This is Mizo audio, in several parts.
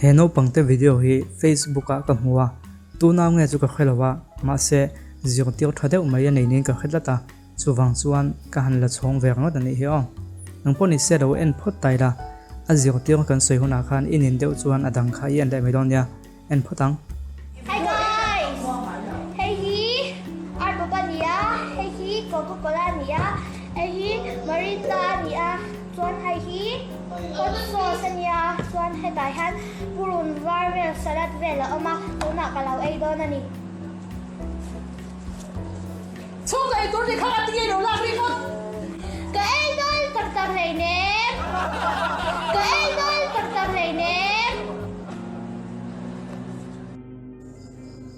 He naupangte video hi Facebook ah ka hmu a, tunau nge chu ka hre lo a, mahse zirtir tha deuh mai a nei niin ka hre tlat a, chuvang chuan ka han la chhawng ve ringawt a nih hi aw. Nang pawh ni se lo en phawt ta ila, a zirtir kan sawi hunah khan i nin deuh chuan a dang kha i en leh mai dawn nia, en phawt ang. Hi guys! Hei hi Art Pop a ni a, hei hi Coca Cola a ni a, hei hi Mirinda a ni a, chuan hei hi Hot sauce a nia, chuan hetah hian purun var vel salad vel a awm a, tunah ka lo ei dawn a ni. Chhung ka ei tur ni kha a ti ngei lo lak ri ngawt. Ka ei dawn tak tak hleinem. Ka ei dawn tak tak hleinem.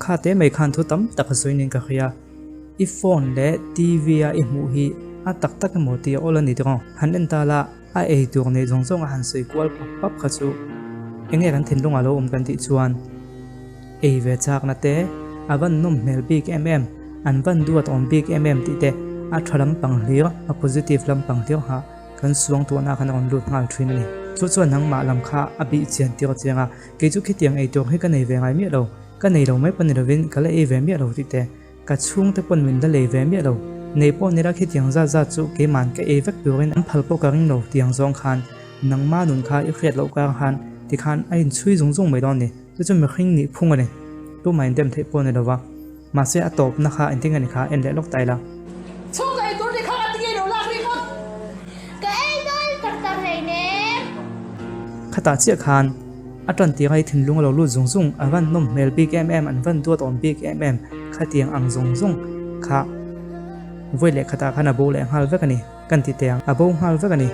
Kha te mai khan thu tam tak a sawi nen ka hria. I phone leh TV a i hmuh hi a tak tak emaw tih a awl a ni tawng. Han en ta la, a ei tur nei zawng zawng a han sawi kual pap pap kha chu enge kan thinlung a lo awm kan tih chuan ei ve chakna te a van nawm hmel bik em em, an van duat awm bik em em tih te a tha lampang hlir, a positive lampang hlir ha kan suang tuahna khan a rawn lut nghal thin a ni. Chu chuan nangmah lam kha a bih chian tir a chiang a, kei chu khitiang ei tur hi ka nei ve ngai miah lo, ka nei lo mai pawh ni lovin ka la ei ve miah lo tih te Ka chhungte pawn min la lei ve miah lo. Nei pawh nila khitiang zat zat chu keiman ka ei vek turin an phal pawh ka ring lo tiang zawng khan nangma nun kha i hriat loh kar khan tikhan a inchhui zung zung mai dawn ni. Chu chu mihring nih phung a ni. Tumah in dem theih pawh ni lova. Mahse a tawpna kha engtin a ni kha en leh lawk ta ila. Chhung ka ei tur ni kha a ti ngei lo lak ri ngawt. Ka ei dawn tak tak hleinem. Khatah chiah khan A tan tir a i thinlung a lo lut zung zung, a van nawm hmel bik em em, an van duat awm bik em em, khatiang ang zung zung kha vawi leh khatah khan a bo leh nghal vek a ni, kan ti teh ang, a bo nghal vek a ni.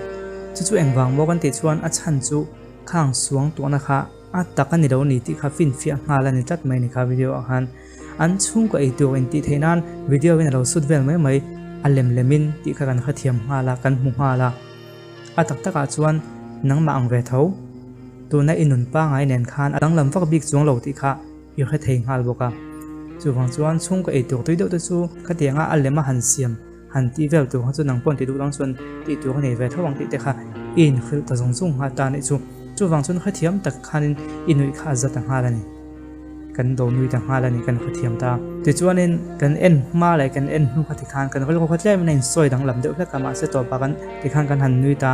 Chu chu engvang maw kan tih chuan a chhan chu khang suang tuahna kha a tak a ni lo ni tih kha finfiah nghal a ni tlat mai a ni kha video ah khan. An chhungkaw ei tur intih theih nan video in a lo sut vel mai mai, a lem lem in tih kha kan hrethiam nghal a, kan hmu nghal a. A tak takah chuan nangmah ang ve tho. Tuna i nun pangai nen khan a danglam vak bik chuang lo tih kha i hre thei nghal bawk a. Chuvang chuan chhungkaw ei tur tui deuh te chu khatianga a lem a han siam han tih vel tur kha chu nang pawh tih duh dang chuan tih tur a nei ve tho ang tih te kha i inhrilh ta zung zung nghal ta anih chu. Chuvang chuan hrethiam tak khanin i nuih kha a za ta nghal a ni. Kan do nui ta nghal a ni, kan hrethiam ta. Tichuanin kan en hma leh kan en hnu kha tikhan kan rilru kha tlemin a insawi danglam deuh hlek a, mahse tawpah kan tikhan kan han nui ta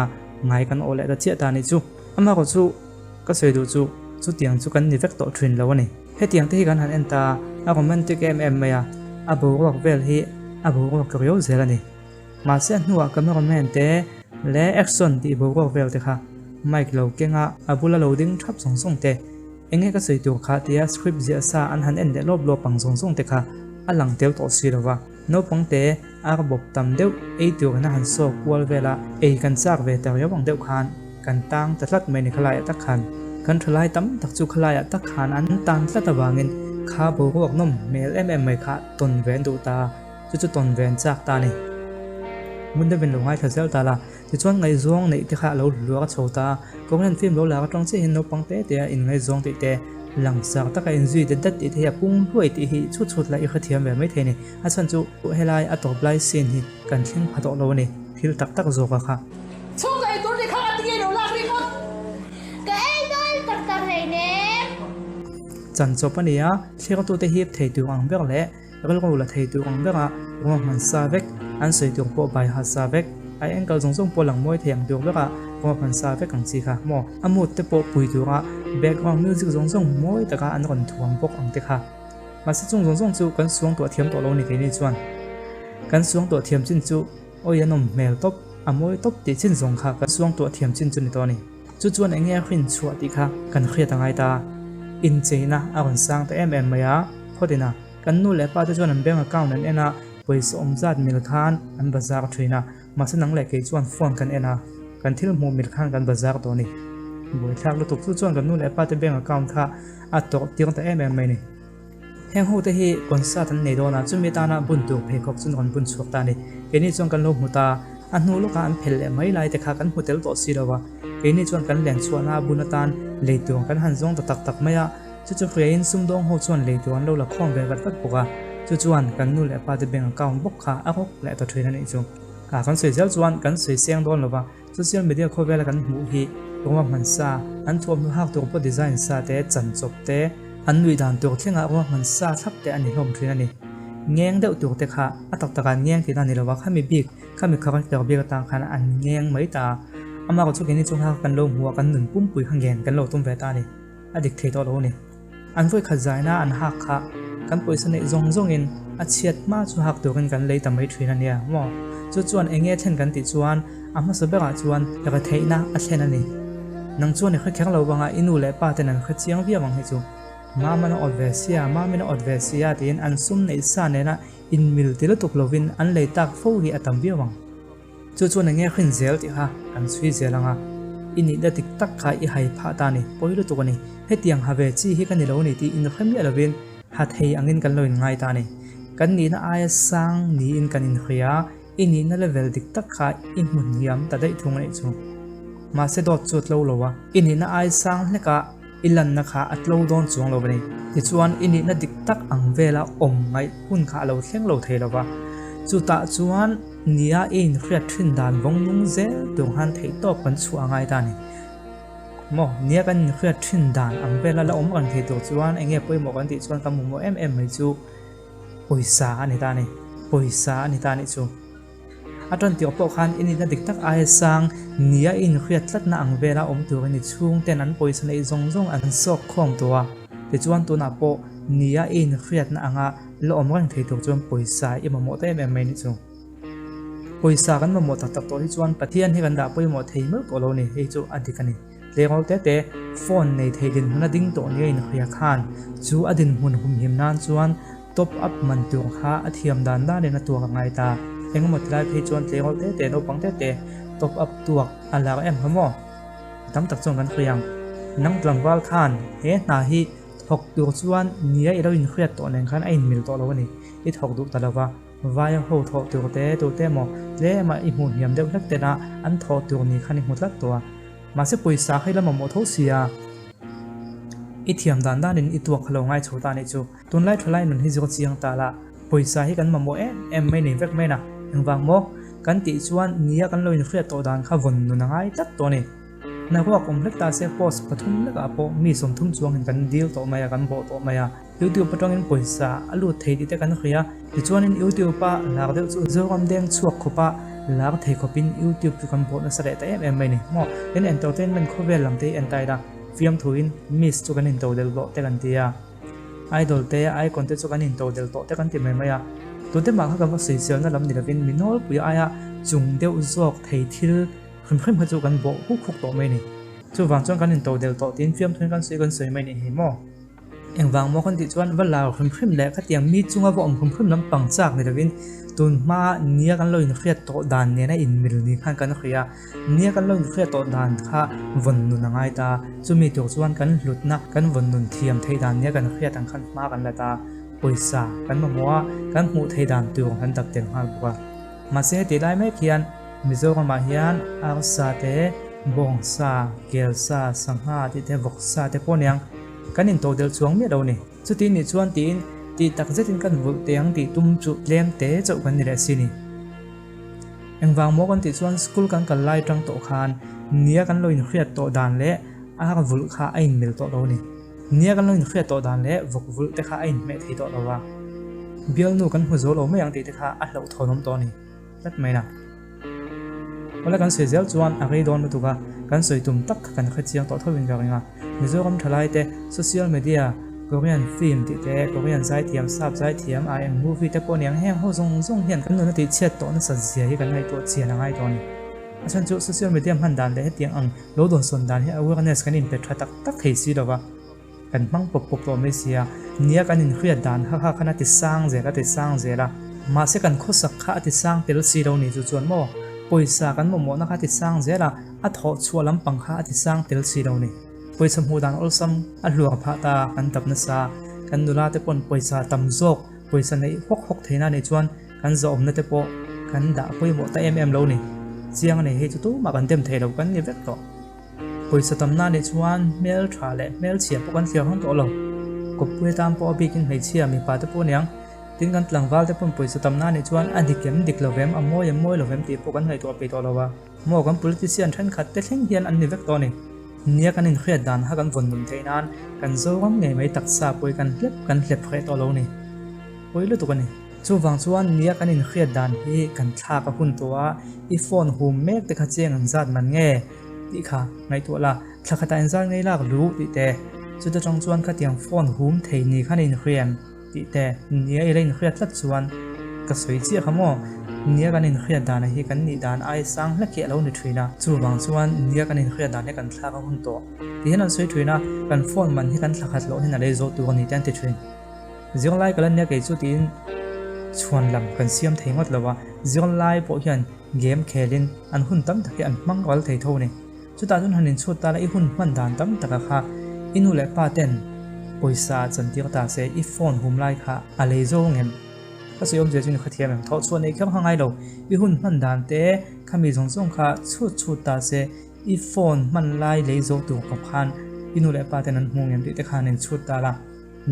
ngai kan aw leh ta chiah ta anih chu. Amaherawh chu ka sawi duh chu chutiang chu kan ni vek tawh thin lo a ni. Hetiang te hi kan han en ta a, a romantic em em mai a, a boruak vel hi a boruak riau zel a ni. Mahse a hnuah cameraman te leh action tih boruak vel te kha mic lo keng a, a bula lo ding thap zawng zawng te, enge ka sawi tur kha tia script ziah sa an han en leh lawp lawp ang zawng zawng te kha a lang tel tawh si lo va. Naupang te ar bawp tam deuh ei turin a han sawk kual vel a, ei kan chak ve ta riau ang deuh khan kan tang ta tlat mai ni khalaiah tak khan. Kan thalai tam tak chu khalaiah tak khan an tan tlat avangin kha boruak nawm hmel em em mai kha tawn ve an duh ta. Chu chu tawn ve an chak ta a ni. Ngun deuhin lo ngaithla zel ta la. Tichuan ngaihzawng neih te kha a lo hluak a chho ta a, Korean film lo lak atang chiah hian naupang te te a inngaihzawng tih te, langsar taka inzui det det tih te hi a pung hluai tih hi chhut chhut la i hrethiam ve maithei a ni. A chhan chu helai a tawp lai scene hi kan thleng pha tawh lo a ni, thil tak tak zawk a kha. Chhung ka ei tur ni kha a ti ngei lo lak ri ngawt. Ka ei dawn tak tak hleinem. Chan chawp a ni a, thliartute hip thei tur ang ber leh Rilru la thei tur ang bera ruahman sa vek, an sawi tur pawh bai ha sa vek, a enkawl zawng zawng pawh lang mawi thei ang tur bera ruahman sa vek ang chi kha maw? A mood te pawh pui tura background music zawng zawng mawi taka an rawn thuam bawk ang te kha. Mahse chung zawng zawng chu kan suang tuah thiam tawh lo ni keini chuan. Kan suang tuah thiam chin chu awi a nawm hmel tawp, a mawi tawp tih chin zawng kha kan suang tuah thiam chin chu ni tawh a ni. Chu chuan eng nge a hrin chhuah tih kha kan hriat a ngai ta. Incheina a rawn sang ta em em mai a, phawt ina. Kan nu leh pa te chuan an bank account an en a, pawisa awm zat mil khan an bazar thin a, mahse nang leh kei chuan phone kan en a, kan thil hmuh mil khan kan bazar tawh a ni. Buaithlak lutuk chu chuan kan nu leh pa te bank account kha a tawrh tir ta em em mai a ni. Heng ho te hi concert an nei dawn a, chumi atana bun tur pheikhawk chu an rawn bun chhuak ta a ni. Keini chuan kan lo hmu ta, a hnu lawkah an phel leh mai lai te kha kan hmu tel tawh si lo va, keini chuan kan len chhuahna bun atan lei tur kan han zawng ta tak tak mai a, Chu chu hriain sumdawng ho chuan lei tur an lo la khawm ve vat vat bawk a, chu chuan kan nu leh pa te bank account bawk kha a rawk leh ta thin a nih chu. Kha kan sawi zel chuan kan sawi seng dawn lova, social media khawvela kan hmuh hi Ruahman sa, an thuamhnaw hak tur pawh design sa te, chan chawp te, an nuih dan tur thlengah ruahman sa thlap te a ni hlawm thin a ni. Ngeng deuh tur te kha a tak takah an ngeng tihna a ni lo a, khami bik, khami character bik atang khan an ngeng mai ta a. Amaherawh chu keini chu nghak kan lo hmu a, kan nun pumpui kha ngen kan lo tum ve ta a ni. A dik thei tawh lo a ni. An vawikhat zaina an hak kha kan pawisa neih zawng zawngin a chhiat hma chu hak turin kan lei ta mai thin a nia maw? Chu chuan eng nge thlen kan tih chuan a hmasa berah chuan retheihna a thlen a ni. Nang chuan i hre kher lo vanga i nu leh pa ten an hre chiang viau ang hi chu. Maman a awt ve sia, Mamin a awt ve sia tiin an sum neih sa nena inmil ti lutuk lovin an lei tak fo hi a tam viau ang. Chu chuan enge hrin zel tih kha kan chhui zel ang a, i nihna dik tak kha i hai phah ta a ni, pawi lutuk a ni. Hetiang ha ve chi hi ka ni lo a ni tih inhre miah lovin ha thei angin kan lo inngai ta a ni. Kan nihna aia sang niin kan inhria a, i nihna level dik tak kha i hmu hniam ta daih thung a nih chu. Mahse dawt chu a tlo lo a, i nihna aia sang hleka i lanna kha a tlo dawn chuang lo a ni. Tichuan, i nihna dik tak ang vela awm ngaih hun kha a lo thleng lo thei lo va. Chutah chuan nia i inhriat thin dan vawng nung zel tur khan theihtawp kan chhuah a ngai ta a ni. Maw, nia kan inhriat thin dan ang vela la awm reng thei tur chuan eng nge pawimawh kan tih chuan ka hmuhmawh em em mai chu pawisa a ni ta a ni. Pawisa a ni ta a nih chu. A tan tirh pawh khan i nihna dik tak aia sang nia i inhriat tlatna ang vela awm turin i chhungten an pawisa neih zawng zawng an sawk khawm tawh a. Tichuan tunah pawh nia i inhriatna anga la awm reng thei tur chuan pawisa i mamawh ta em em mai nih chu. Pawisa kan mamawh tak tak tawh hi chuan Pathian hi kan dah pawimawh thei meuh tawh lo ni, hei chu a dik a ni. Tleirawl te te phone nei thei dinhmun a ding tawh nia inhria khan chu a dinhmun humhim nan chuan Top up man tur kha a thiam dan danin a tuak a ngai ta. Engemaw ti lai phei chuan tleirawl te te naupang te te top up tuak a lar em kha maw? Tam tak chuan kan hria ang. Nang tlangval khan he hna hi thawk tur chuan nia i lo inhriat tawh nen khan a inmil tawh lo a ni. I thawk duh ta lo va, vaia ho thawh tur te tur te emaw tlema i hmuh hniam deuh hlek tena an thawh tur ni khan i hmu tlat tawh a. Mahse pawisa kha i la mamawh tho sia. I thiam dan danin i tuak kha lo ngai chho ta anih chu. Tunlai thalai nun hi zir chiang ta la, pawisa hi kan mamawh em em mai nei vek mai na, engvang maw? Kan tih chuan nia kan lo inhriat tawh dan kha vawn nun a ngai tlat tawh a ni. Hnaruak awm hlek ta se post pathum lekah pawh mi 30 chuangin kan dil tawh mai a, kan bawh tawh mai a. YouTube atangin pawisa a lut thei tih te kan hria, tichuanin YouTube a lar deuh chu Zoram deng chhuak khawpa lar thei khawpin YouTube chu kan bawh nasa leh ta em em mai ni maw? Tin entertainment khawvel lam te hi en ta ila, fiamthuin miss chu kan intodelh tawh te kan ti a. Idol te, icon te chu kan into del tawh te kan ti mai mai a. Tute mah kha kan va sawiselna lam ni lovin mi nawlpui aia chung deuh zawk thei thil hrim hrim kha chu kan bawh huk huk tawh mai a ni. Chuvang chuan kan into del tawh tiin fiamthuin kan sawi kan sawi mai a nih hi maw? Engvang maw kan tih chuan va lar hrim hrim leh khatiang mi chunga va awm hrim hrim lampang chak ni lovin tun hma nia kan lo inhriat tawh dan nena inmil ni khan kan hria. Nia kan lo inhriat tawh dan kha vawn nun a ngai ta. Chumi tur chuan kan hlutna, kan vawn nun thiam theih dan nia kan hriat ang khan hma kan la ta. Pawisa kan mamawh a, kan hmuh theih dan tur kan dap tel nghal bawk a. Mahse heti lai mek hian Mizoramah hian arsa te, bawngsa, kelsa, sangha tih te, vawksa te pawh aniang kan intodelh chuang miah lo a ni. Chuti nih chuan tiin tih tak zetin kan vulh teh ang tih tum chu tlem te chauh kan ni leh si ni. Engvang maw kan tih chuan school kan kal lai tang tawh khan nia kan lo inhriat tawh dan leh a vulh kha a inmil tawh lo a ni. Nia kan lo inhriat tawh dan leh vawk vulh te kha a inhmeh thei tawh lo a. Bialnu kan hmu zo lo mai ang tih te kha a hlauhthawn awm tawh a ni tlat mai na. Awle kan sawi zel chuan a rei dawn lutuk a, kan sawi tum tak kha kan hre chiang tawh tho in ka ring a. Mizoram thalai te social media Korean film tih te, Korean zaithiam, sap zaithiam, ah eng movie te pawh aniang heng ho zawng zawng hian kan nuna tih chhiat tawh nasa zia hi kan ngaihtuah chian a ngai tawh a ni. A chhan chu social media hman dan leh hetiang ang lo dawnsawn dan hi awareness kan inpe tha tak tak thei si lova, kan hmang pawp pawp tawh mai sia, nia kan inhriat dan kha kha khan a ti sang zel a ti sang zel a, mahse kan khawsak kha a ti sang tel si lo ni chu chuan maw pawisa kan mamawhna kha a ti sang zel a, a thawh chhuah lampang kha a ti sang tel si lo ni. Pawisa hmuh dan awlsam a hluar phah ta kan dap nasa, kan nula te pawn pawisa tam zawk pawisa neih hawk hawk theihna nih chuan kan zawhawmna te pawh kan dah pawimawh ta em em lo ni. Chiang a nei hei chu tumah kan dem thei lo kan ni vek tawh. Pawisa tamna nih chuan hmel tha leh hmel chhia pawh kan thliar hawng tawh lo. Kawppui atan pawh a bikin hmeichhia mipa te pawh aniang tin kan tlangval te pawn pawisa tamna nih chuan a dik em dik lo vem a mawi em mawi lo vem tih pawh kan ngaihtuah peih tawh lo a. Maw kan politician thenkhat te thleng hian an ni vek tawh a ni. Nia kan inhriat dan kha kan vawn nun theih nan kan Zoram ngei mai taksa pawi kan hlep kan hlep hreh tawh lo ni. Pawi lutuk a ni. Chuvang chuan nia kan inhriat dan hi kan thlak a hun tawh a, i phone hum mek te kha cheng an zat man nge tih kha ngaihtuah la, thla khatah in zat ngei lak luh tih te, chuta tang chuan khatiang phone hum thei ni khan i inhriam tih te, nia i la inhriat tlat chuan ka sawi chiah kha maw, nia kan inhriat dana hi kan nih dan ai sang hlek hi a lo ni thin a, chuvang chuan nia kan inhriat dan hi kan thlak a hun tawh ti hian an sawi thin a, kan phone man hi kan thla khat loh hian a lei zawh tur a ni te an ti thin. Zirlai ka la nia kei chu tiin chhuan lam kan siam thei ngawt lo a, zirlai pawh hian game khelin an hun tam tak hi an hmang ral thei tho a ni. Chutah chuan han inchhut ta la i hun hman dan tam taka kha i nu leh pa ten pawisa chantir ta se i phone hum lai kha a lei zo ngem? Ka sawi awmzia chu ni kha thiam em? Thawh chhuah nei kher kha ngai lo, i hun hman dan te khami zawng zawng kha chhut chhut ta se i phone hman lai lei zo tur khawp khan i nu leh pa ten an hmu ngem tih te khan inchhut ta la.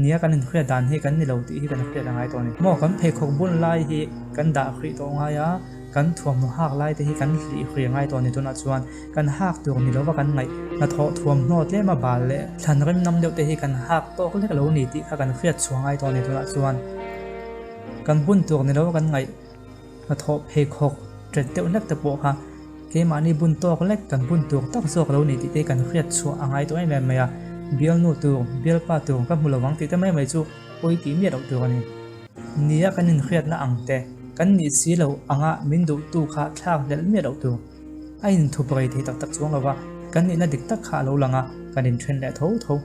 Nia kan inhriat dan hi kan ni lo tih hi kan hriat a ngai tawh a ni. Maw kan pheikhawk bun lai hi kan dah hrih tawh ngai a, kan thuamhnaw hak lai te hi kan hlih hrih a ngai tawh a ni. Tunah chuan kan hak tur ni lova kan ngaih hnathawh thuamhnaw tlem a bal leh thlan rem nam deuh te hi kan hak tawk lek lo ni tih kha kan hriat chhuah ngai tawh a ni. Tunah chuan kan bun tur ni lova kan ngaih Hnathawh pheikhawk ṭet deuh hlek te pawh kha keimahni bun tawk lek kan bun tur tak zawk lo ni tih te kan hriat chhuah a ngai tawh em em mai a, bialnu tur, bialpa tur ka hmu lo vang tih te mai mai chu pawi tih miah loh tur a ni. Nia kan inhriatna ang te, kan nih si lo anga min duhtu kha thlak hlelh miah loh tur. A inthup rei thei tak tak chuang lo va, kan nihna dik tak kha a lo lang a, kan inṭhen leh tho tho.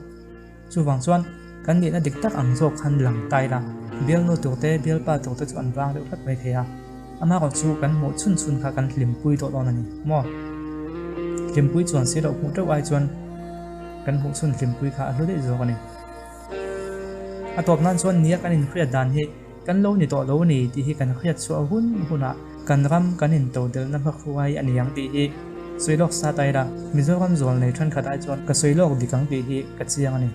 Chuvang chuan kan nihna dik tak ang zawk khan lang ta ila, bialnu turte, bialpa turte chu an vang deuh hlek mai thei a. Amaherawh chu kan hmuh chhun chhun kha kan hlimpui tawh dawn a ni maw? Hlimpui chuan si loh hmuh teuh ai chuan kan hmuh chhun hlimpui kha a hlu daih zawk a ni. A tawp nan chuan nia kan inhriat dan hi kan lo ni tawh lo a ni tih hi kan hriat chhuah hun hunah kan ram kan intodelhna hmahruai a ni ang tih hi sawi lawk sa ta ila, Mizoram zual nei thenkhat ai chuan ka sawi lawk dik ang tih hi ka chiang a ni.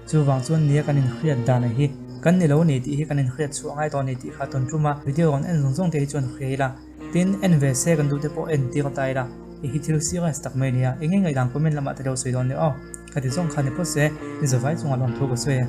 Chuvang chuan nia kan inhriat dan a hi kan ni lo a ni tih hi kan inhriat chhuah ngai tawh a ni tih kha tawn tum a, video rawn en zawng zawng te hi chuan hria ila, tin en ve se kan duh te pawh en tir ta ila, i hi thil serious tak mai a nia, eng nge ngaihdan comment lamah te lo sawi dawn nia aw, ka ti zawng kha ni phawt se, i zavai chungah lawmthu ka sawi e.